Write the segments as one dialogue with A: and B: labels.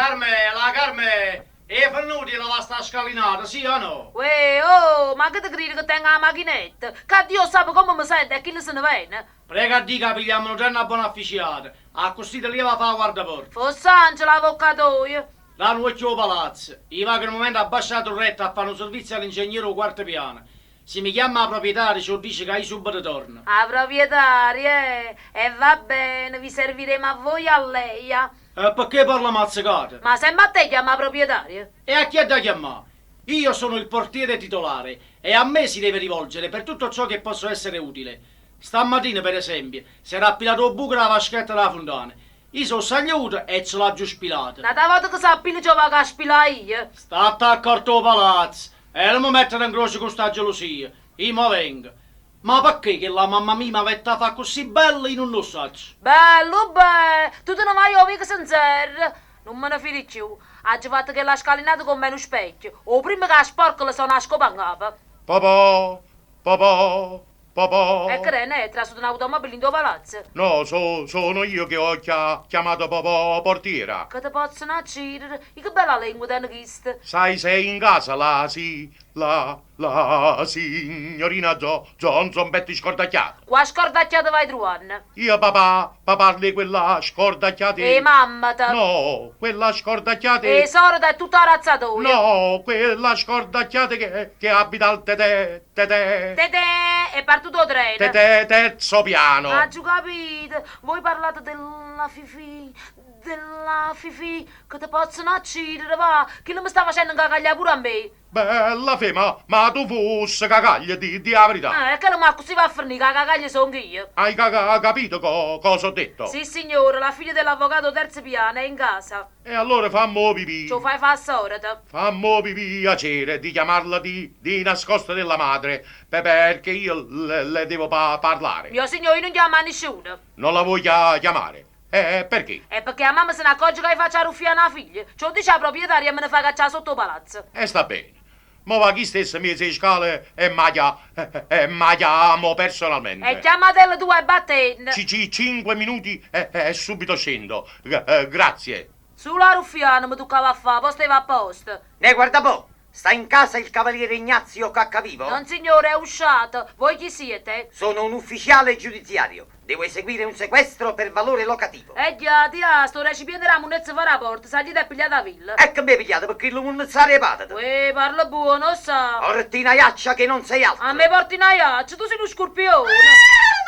A: Carmela, Carmè, 'e fernuto 'e lavà sta scalinata, sì o no?
B: Uè, oh, ma che te cride che tengo 'a machinetta? Ca Dio 'o ssape comme me sento e chillo se ne vene.
A: Prega a Dio ca pigliammo nu treno a Bonafficiata, accussì te lieve 'a fa 'a guardaporta.
B: Foss'Angelo 'a vocca toja.
A: Dà n'uocchio 'o palazzo. Io vaco nu mumento abbascio 'a Turretta a fà nu servizio all'ingegnere 'o quarto piano. Si mi chiamma 'a proprietaria ce 'o ddice ca io subito torno.
B: 'a proprietaria, eh? E va bene, vi serviremo a voi e a lei.
A: E pecché parla mazzecato?
B: Ma sempe a te chiamma 'a proprietaria?
A: E a chi ha da chiammà? Io sono il portiere titolare e a me si deve rivolgere per tutto ciò che posso essere utile. Stammatina, per esempio, s'era appilato 'o buco d' 'a vaschetta d' 'a funtana. Io so' sagliuto e ce l'aggio spilato.
B: N'ata vota che s'appila ce 'o vaco a spilà io.
A: Statte accorto 'o palazzo e nun me mettere 'ncroce cu sta gelusia. Io mo vengo. Ma pecché chella mamma mia m'avette 'a fa accussì bella io nun 'o ssaccio.
B: Bello bè! Tu te ne vaje 'o vico senza Nun me ne fido cchiù. Aggio fatto chella scalinata comm'è nu specchio. 'O primmo che 'a sporca le sona 'a scopa 'ncapa.
C: Papà, papà, Papà.
B: E che d'è, neh, è trasuto n'automobile dint' 'o palazzo?
C: No, so, sono io che ho chia, chiamato po, portiera.
B: Che te pozzano accidere, I' che bella lengua tene chisto!
C: Sai se è in casa la si, la, la signorina Zo, Zo, Zombetti Scordacchiata?
B: Qua' scordacchiata vai truvanno?
C: Io papà, pa parlo 'e quella scordacchiata
B: 'e. 'E mammeta!
C: No, quella scordacchiata 'e.
B: 'E soreta e tutta 'a razza toja!
C: No, quella scordacchiata che, che abita al te te, te te.
B: Te te, è partuto 'o treno!
C: Te te, terzo piano!
B: Aggio capito, voi parlate della Fifì, della Fifì, che te pozzano accidere, va, chillo me sta facenno 'ncacaglià pure a me!
C: Bella fe, ma, ma tu fusse cacaglia, di, di 'a verità.
B: Eh, e chello mo accussì va a fernì, ca cacaglia songo io.
C: Hai ca, ca, capito co, cosa ho detto?
B: Sissignore, la figlia dell'avvocato 'o terzo piano, è in casa.
C: E allora famme 'o pipì.
B: Ce 'o fai fa a soreta.
C: Famme 'o piacere di chiamarla di, di nascosto della madre, pe, perché io le, le devo pa, parlare.
B: Mio signò, io nun chiammo a nisciuno.
C: Non la vuoi chia, chiamare? E perché?
B: È pecché 'a mamma se n'accorge ca io faccio 'a ruffiana 'a figlia, ce 'o ddice 'a proprietaria e me ne fa caccià 'a sotto 'o palazzo.
C: E sta bene. Mo va chi stesse mmiez' 'e scale e m' 'a chia e m' 'a chiamo personalmente.
B: E chiammatella tu e vattenne.
C: Ci ci cinque minuti e e subito scendo. Grazie.
B: Sulo 'a ruffiana me tuccava a fa, po' steva a posto.
D: Ne guarda po', sta in casa il cavaliere Ignazio Caccavivo?
B: Nonsignore, è usciato. Voi chi siete?
D: Sono un ufficiale giudiziario. Devo eseguire un sequestro per valore locativo.
B: E ghiate, ja, sto recipiente d' 'a munnezza fore 'a porta, saglite e pigliate 'a villa.
D: E che m'hê pigliato pe chillu munnezzaro 'e pàtete?
B: Uè, parla buono, 'o ssa'.
D: Portinaiaccia che non sei altro!
B: A me portinaiaccia? Tu si' nu scurpione!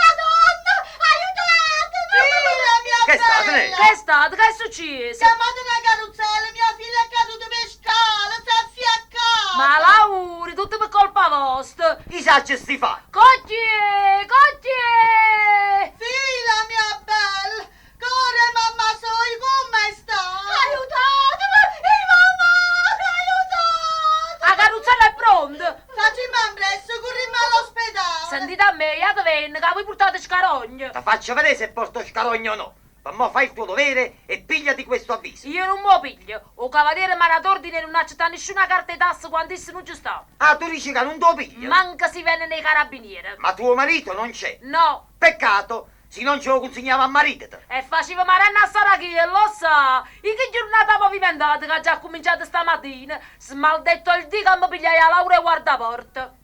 E: Madonna, aiutatemi! Figlia mia
D: Che è stato,
E: bella!
D: neh?
B: Che è stato? Che è succieso?
E: Chiamate na carruzzella, mia figlia è caduta p' 'e scale, s'è affiaccata!
B: Malauri, tutto pe colpa vosta!
D: Chi saccio sti fatte?
B: Cocchiè! Cocchiè!
E: Figlia mia bella! Core 'e mamma soja comm'è stata? Aiutateme! Mammà! Aiutateme!
B: 'A carruzzella è pronta!
E: Facimmo ambressa, currimmo all'ospedale!
B: Sentite a me, jatevenne, ca voi purtate scarogna!
D: Te faccio vedè se porto scarogna o no! Pe mo fai il tuo dovere e pigliati questo avviso.
B: Io nun m' 'o piglio. O cavaliere m'ha dato ordine 'e nun accettà nisciuna carta 'e tassa quando isso nun ce sta.
D: Ah, tu dici ca nun t' 'o piglie?
B: Manco si veneno 'e carabiniere.
D: Ma tuo marito non c'è?
B: No.
D: Peccato, si no nce 'o cunsignavo a marìteto.
B: E faceva marenna a Sarachiello, 'o ssa'! I' che ghiurnata movimentata ch'aggio accuminciato stammatina! Smaldetto il dì ca me pigliaie 'a laurea 'e guardaporta!